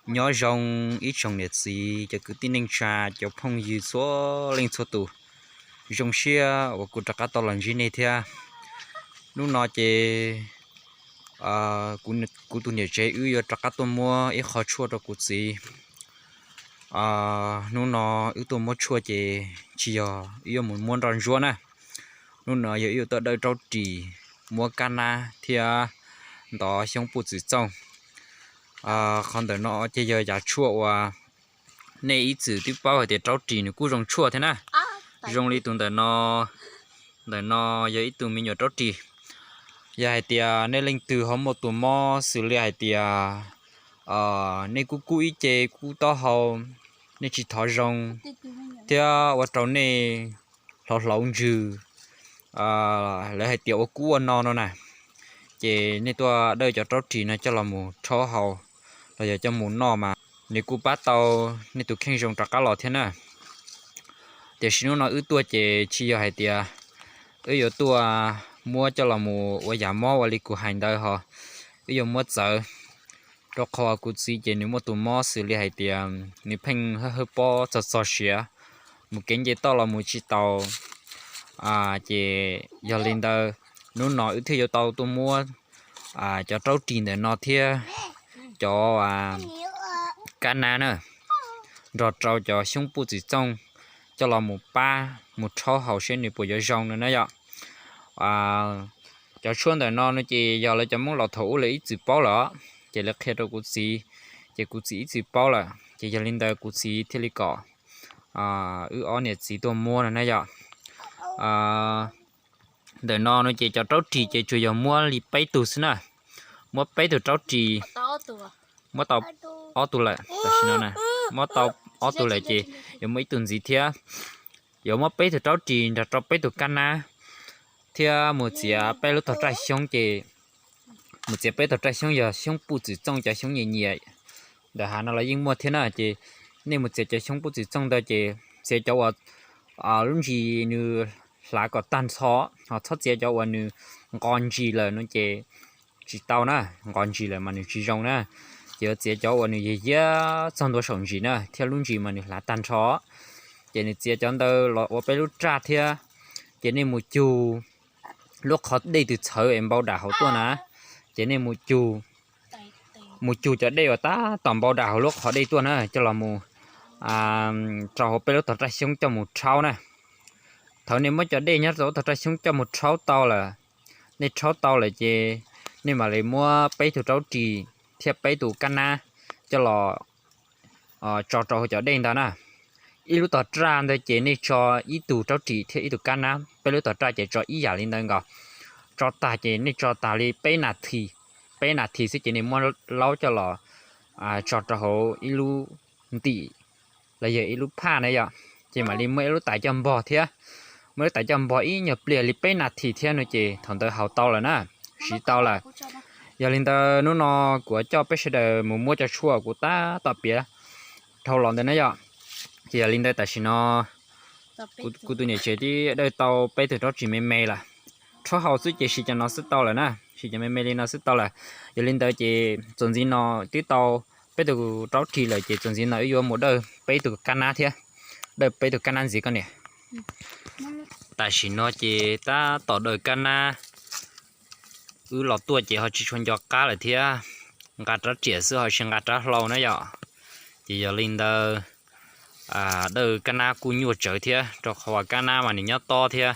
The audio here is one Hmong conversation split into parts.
Nyob zoo ib tsoom niam txiv, cov kwv tij neej tsa, cov phooj ywg txhua leej txhua tus, zoo siab uas kuv rov qab tau los ntsib nej thiab. Hnub no ces kuv tus niam tsev wb yuav rov qab tuaj muab ib qho tshuaj rau kuv txiv. Hnub no wb tuaj muab tshuaj ces tsis yog wb yuav mus muab nroj ntsuab na. Hnub no yog wb yuav tuaj dawj raub ris, muab kab nab thiab ntov xyoob puj txwm txooj. Qhov ntawm no ces yog yav tshuaj uas nej ib txwm twb paub hais tias raub ris nws kuj zoo tshuaj thiab na. Zoo li tus ntawm no, ntawm no yog ib tug me nyuam raub ris. Yog hais tias nej leej twg ho muaj tus mob xws li hais tias nej kub kub ib ce kub taub hau, nej tsis thov zoo, thiab ua rau nej hlauv hlauv ntsws, lawv hais tias ua kub ua no no na, ces nej tuaj dawj cov raub ris no coj los mus rhaub haus los yog coj mus noj mas nws kuj pab tau nej tus kheej zoo rov qab los thiab na. Tiam sis hnub no wb tuaj ces tsis yog hais tias wb yuav tuaj muab coj los mus ua yam mob ua li kuv hais ntawd ho, wb yuav muab txawv, rau qhov kuv txiv ces nws muaj tus mob xws li hais tias nws pheej hawb hawb pob txog txog siav, mus kev nce toj los mus tsis taus. Ces yog li ntawd, hnub no wb thiaj yuav tau tuaj muab cov raub ris ntawm no thiab cov kab nab na, nrog rau cov xyoob puj txwm txooj coj los mus pab mus rhaub haus seb nws puas yuav zoo no na yom. Cov tshuaj ntawm no no ces yog lawv cov Hmoob laus thaum ub lawv ib txwm paub lawm, ces lawv qhia rau kuv txiv, ces kuv txiv ib txwm paub lawm, ces yog li ntawd kuv txiv thiaj li kom wb ob niam txiv tuaj muab no na yom. Ntawm no no ces cov raub ris ces tsuas yog muab li peb tug xwb na, muab peb tug raub ris, muab tau ob tug lawm tam sim no, muab tau ob tug lawm ces yuav muaj ib tug ntxiv thiab. Yuav muab peb tug raub ris nrog rau peb tug kab nab thiab mus txiav peb lub tog raj xyoob ces, mus txiav peb tug raj xyoob yog xyoob puj txwm txooj cov xyoob nyias nyias ntawm hav no los yeej muaj thiab na, ces nej mus txiav cov xyoob puj txwm txooj ntawd ces txiav cov uas lub ntsis nws hlav kom tag nrho, ho txhob txiav cov uas nws nqos ntsis lawm no ces tsis tau na, nqos ntsis lawm mas nws tsis zoo na. Ces yuav txiav cov uas nws yiag yiag txog ntua saum ntsis na thiab lub ntsis mas nws hlav tag nrho, ces nws txiav cov ntawd los ua peb lub raj thiab. Ces nej mus cug lub qhov dej twg txhawv es npau dam hauv tuaj na, ces nej mus cug, mus cug cov dej uas tab tom npau dam hauv lub qhov dej tuaj na coj los mus rau hauv peb lub tog raj xyoob coj mus rhaub na. Thaum nej muab cov dej nyob rau tog raj xyoob coj mus rhaub tau lawm, nej rhaub tau lawm ces nej mam li muab peb tug raub ris thiab peb tug kab nab coj los tso rau hauv cov dej ntawd na. Ib lub tog raj ntawd ces nej tso ib tug raub ris thiab ib tug kab nab, peb lub tog raj ces tso ib yam li ntawd nkaus. Tso tag ces nej tso tas li peb nas this, peb nas this xwb ces nej muab laub coj los tso rau hauv ib lub ntim los yog ib lub phaj na yom, ces mam li muab ib lub tais coj npog thiab, muab lub tais coj npog ib nyuag pliag li peb nas this thiab no ces thaum ntawd haus tau lawm na, siv tau lawm. Yog li ntawd hnub no kuv coj peb sawv daws mus muab cov tshuaj kuv tab tom piav dhau los ntawd na yom. Ces yog li ntawd tam sim no kuv tus niam tsev twb dawj tau peb tug raub ris me me lawm, rhaub haus xwb ces siv cov no xwb tau lawm na, siv cov me me li no xwb tau lawm. Yog li ntawd ces txuas ntxiv no twb tau peb tug raub ris lawm ces txuas ntxiv no wb yuav mus dawj peb tug kab nab thiab, dawj peb tug kab nab ntxiv koj niam. Tam sim no ces tab tom dawj kab nab, wb los tuaj ces ho tsis tshua nco qab lawm thiab, nqa rab riam xwb ho tsis nqa rab hlau na yom. Ces yog li ntawd dawj kab nab kuj nyuaj tsawv thiab rau qhov uas kab nab mas nws nyob tob thiab,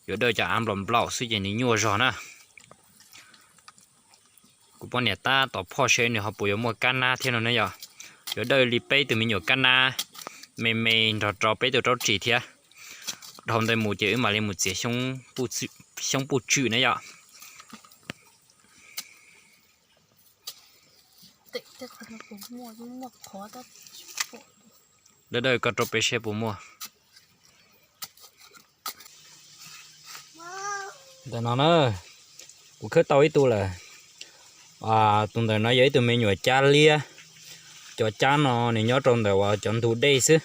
yuav dawj cov av nplaum nplaum xwb ces nws nyuaj zog na. Kuv poj niam tab tom phoj seb nws ho puas yuav muaj kab nab thiab no na yom. Yuav dawj li peb tug me nyuam kab nab me me nrog rau peb tug raub ris thiab. Dhau ntawd mus ces wb mam li mus txiav xyoob puj tswm na yom. Dawj dawj koj rau peb seb puas muaj. Ntawm no na, kuv khawb tau ib tug lawm. Tus ntawm no yog ib tug me nyuam cab liab. Cov cab no nws nyob rau ntawm uas cov ntug dej xwb.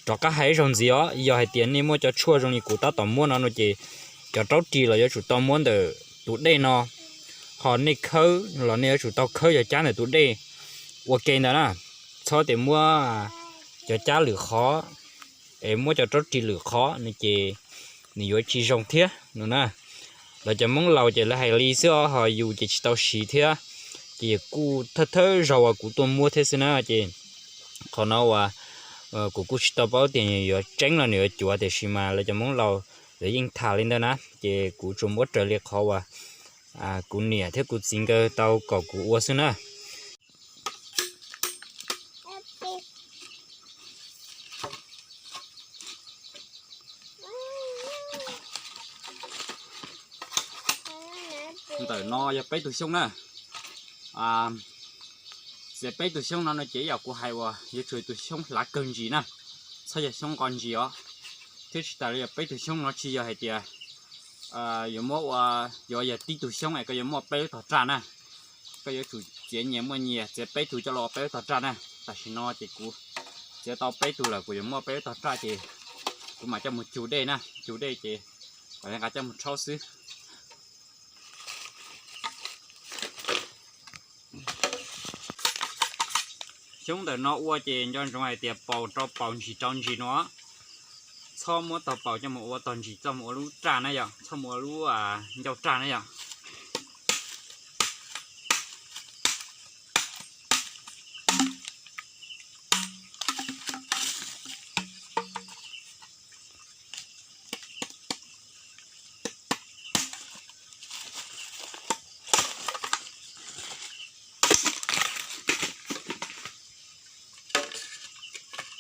Rov qab hais ib zaug ntxiv os, yog hais tias nej muaj cov tshuaj zoo li kuv tab tom muab no no ces cov raub ris los yuav tsum tau muab ntawm tus dej no, ho nej khawb los nej yuav tsum tau khawb cov cab ntawm tus dej. ua ke ntawd na, txhob tias muab cov cab lwm qhov, es muab cov raub ris lwm qhov no ces nws yuav tsis zoo thiab no na. Lawv cov Hmoob laus ces lawv hais li xwb os, ho yus ces tsis tau siv thiab, ces kuj thawj thawj zaug uas kuv tuaj muab thiab xwb na. Ces qhov no uas kuv kuj tsis tau paub tias yuav tseeb los nws yuav cuav, tiam sis mas lawv cov Hmoob laus lawv yeej tham li ntawd na, ces kuv tsuas muab raws li qhov uas kuv niam thiab kuv txiv nkawd tau kom kuv ua xwb na. Ntawm no yog peb tug xyoob na. Txiav peb tug xyoob no no ces ib yam kuv hais uas yuav tsum tus xyoob hlav kawg ntsis na, txhob yog xyoob nqo ntsis os. Thiab tsis tas li yog peb tug xyoob no tsis yog hais tias yuav muab ua, yuav yog tib tug xyoob es koj yuav muaj peb lub tog raj na. Koj yuav tsum txiav nyias muaj nyias, txiav peb tug coj los ua peb lub tog raj na. Tam sim no ces kuv txiav tau peb tug lawm, kuv yuav muaj peb lub tog raj ces kuv mam coj mus cug dej na, cug dej ces kuv nqa coj mus rhaub xwb. Xyoob ntawm no ua ces nco ntsoov hais tias paus rau paus ntsis rau ntsis no, txhob muab tog paus coj mus ua tog ntsis, txhob mus ua lub raj na yom, txhob mus ua lub ncauj raj na yom.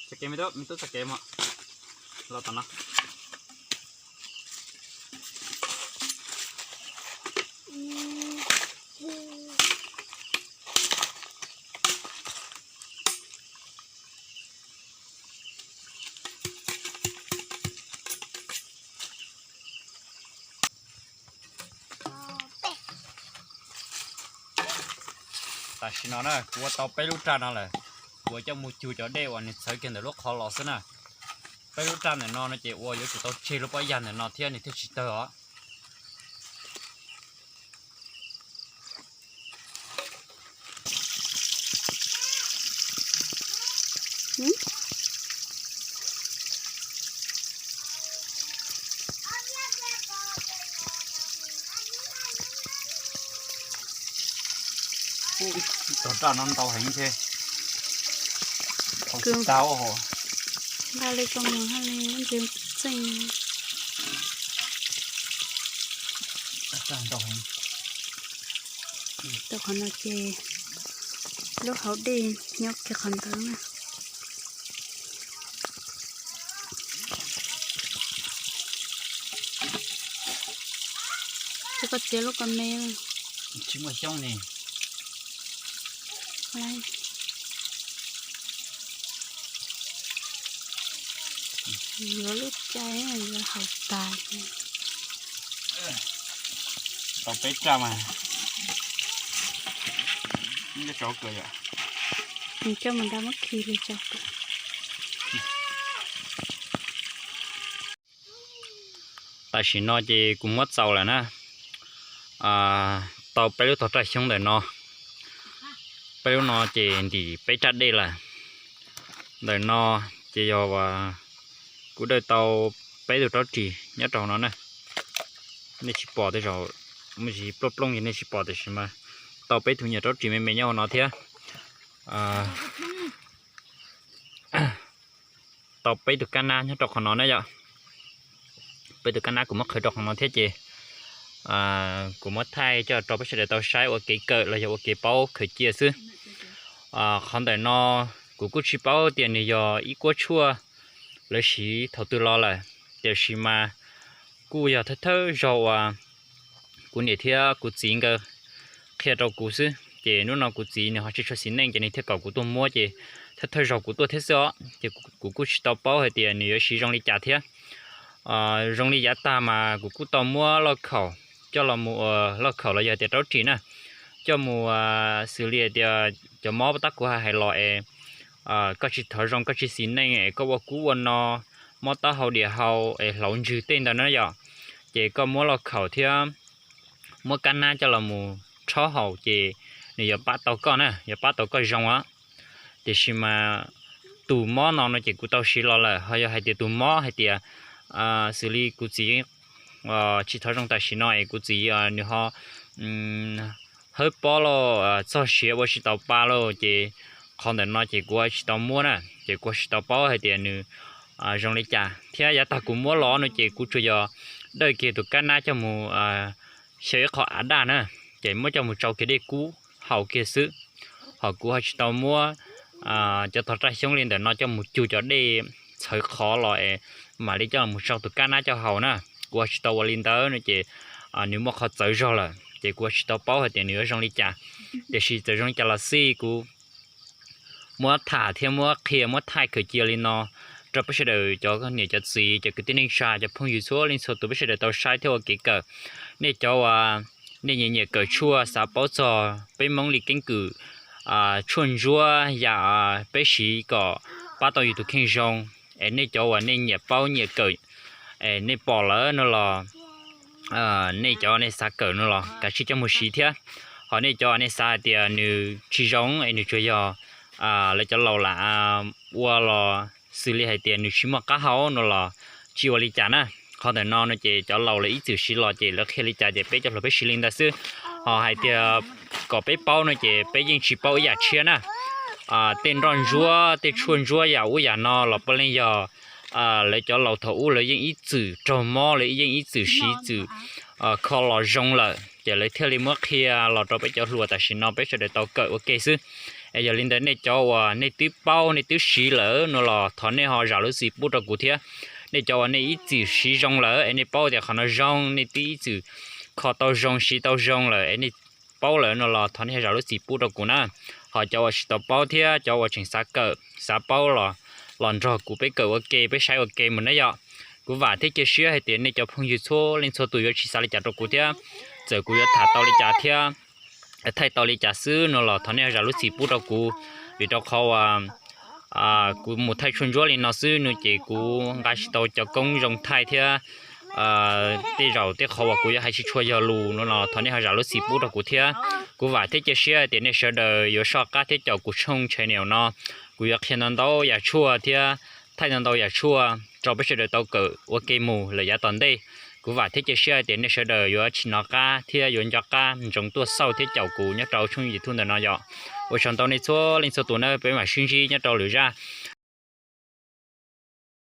Txoj kev me tub, me tub txoj kev mog, los tom no. Tam sim no na kuv ua tau peb lub raj no lawm, kuv coj mus cug cov dej uas nws txhawv kiag ntawm lub qhov los xwb na. Peb lub raj ntawm no no ces ua yuav tsum tau tseg lub pob yas ntawm no thiab nws thiaj tsis tawg os. Tog raj no ntau heev thiab. Tau tsis tau hos. Nqa li ko mus haj li ntxeej. Tau qhov no ces lub hauv dej nyob kiag qhov ntawd na. Ces koj txiav lub ko me. Tsis muaj xyoob ne. Yuav lub cai yuav haus tas. Tau peb raj mas. Nyob tsau kawg yom. Nws coj mus da muab khi li tsau kawg. Tam sim no ces kuv muab txaus lawm na. Tau peb lub tog raj xyoob ntawm no. Peb lub no ces ntim peb raj dej lawm. Ntawm no ces yog uas kuv dawj tau peb tug raub ris nyob rau hauv no na. Nej tsis pom tej zaum, muaj tsis plooj plooj ces nej tsis pom tiam sis mas tau peb tug nyuam raub ris me me nyob hauv no thiab. Tau peb tug kab nab nyob rau qhov no na yom. Peb tug kab nab kuv muab qhwv rau qhov no thiab ces kuv muab thaij coj rau peb sawv daws tau saib ua kev kawm los yog ua kev paub khaws cia xwb. Qhov ntawm no kuv kuj tsis paub tias nws yog ib kuab tshuaj lawv siv thaum twg los lawm, tiam sis mas kuj yog thawj thawj zaug uas kuv niam thiab kuv txiv nkawd qhia rau kuv xwb. Ces hnub no kuv txiv nws ho tsis tshua xis neej ces nws thiaj kom kuv tuaj muab ces thawj thawj zaug kuv tuaj thiab xwb os. Ces kuv kuj tsis tau paub hais tias nws yuav siv zoo li cas thiab. Zoo li yav tag mas kuv kuj tau muab lauj kaum coj los mus, lauj kaum los yog tias raub ris na, coj mus xws li hais tias cov mob tab kuv hais los es koj tsis thov zoo, koj tsis xis neej es koj ua kub ua no, mob taub hau diam hau es hlauv ntsws tej ntawd na yom, ces koj muab lauj kaum thiab muab kab nab coj los mus rhaub haus ces nws yuav pab tau koj na, yuav pab tau koj zoo os. Tiam sis mas tus mob no no ces kuv tau siv los lawm, ho yog hais tias tus mob hais tias xws li kuv txiv tsis thov zoo tam sim no es kuv txiv nws ho hawb pob los txog siav ua tsis tau pa lauj, ces qhov ntawm no ces kuv tsis tau muab na, ces kuv tsis tau paub hais tias nws zoo li cas thiab. Yav tag kuv muab los no ces kuv tsuas yog dawj kiag tus kab nab coj mus xyaw ib qho av daj na, ces muab coj mus tsau kiag dej kub haus kiag xwb. Ho kuv ho tsis tau muab cov tog raj xyoob li ntawm no coj mus cug cov dej txhawv qhov los es mam li coj mus tsau tus kab nab coj haus na. Kuv ho tsis tau ua li ntawd no ces nws muaj qhov txawv zog lawm ces kuv ho tsis tau paub hais tias nws yuav zoo li cas. Tiam sis txawm zoo li cas los xij kuv muab tham thiab muab qhia muab thaij khaws cia li no rau peb sawv daws cov niam cov txiv, cov kwv tij neej tsa, cov phooj ywg txhua leej txhua tus peb sawv daws tau saib thiab ua kev kawm. Nej cov uas nej nyiam nyiam kawm tshuaj xav paub txog peb Hmoob li keeb kwm tshuaj ntsuab yam peb siv kom pab tau yus tus kheej zoo, es nej cov uas nej nyiam paub nyiam kawm, es nej pom lawm no los nej cov nej xav kawm no los kav tsij coj mus siv thiab. Ho nej cov nej xav hais tias nws tsis zoo es nws tsuas yog lawv cov laus lam ua los xws li hais tias nws tsis muaj qab hau no los tsis ua li cas na. Qhov ntawm no no ces cov laus lawv ib txwm siv los ces lawv qhia li cas ces peb cov hluas peb siv li ntawd xwb. Ho hais tias kom peb paub no ces peb yeej tsis paub ib yam tshiab na. Tej nroj ntsuab tej tshuaj ntsuab yam ub yam no los puav leej yog lawv cov laus thaum ub lawv yeej ib txwm raug mob lawv yeej ib txwm siv txwm kho los zoo lawm ces lawv thiaj li muab qhia los rau peb cov hluas tam sim no peb sawv daws tau kawm ua ke xwb. Es yog li ntawd nej cov uas nej twb paub nej twb siv lawm no los thov nej ho zam lub txim pub rau kuv thiab. Nej cov uas nej ib txwm siv zoo lawm es nej paub tias qhov no zoo, nej twb ib txwm kho tau zoo siv tau zoo lawm es nej paub lawm no los thov nej ho zam lub txim pub rau kuv na. Ho cov uas tsis tau paub thiab cov uas tseem xav kawm xav paub los, los nrog kuv peb kawm ua ke peb saib ua ke mus na yom. Kuv vam thiab cia siab hais tias nej cov phooj ywg txhua leej txhua tus yuav tsis xav li cas rau kuv thiab. Txawm kuv yuav tham tau li cas thiab thaij tau li cas xwb no los thov nej ho zam lub txim pub rau kuv, vim rau qhov uas kuv mus thaij tshuaj ntsuab li no xwb no ces kuv nqa tsis tau cov koob zoo thaij thiab. Tej zaum tej qhov uas kuv yuav hais tsis tshua yog lus no los thov nej ho zam lub txim pub rau kuv thiab. Kuv vam thiab cia siab hais tias nej sawv daws yuav soj qab thiab caum kuv tshooj channel no. Kuv yuav qhia ntau ntau yam tshuaj thiab thaij ntau ntau yam tshuaj rau peb sawv daws tau kawm ua ke mus lawm yav tom ntej. Kuv vam thiab cia siab hais tias nej sawv daws yuav tsis hnov qab thiab yuav nco qab ntsoov tuaj xauj thiab caum kuv nyob rau tshooj YouTube ntawm no yom. Ua tsaug ntau nej txhua leej txhua tus na, peb mam sib ntsib nyob rau lwm zaj.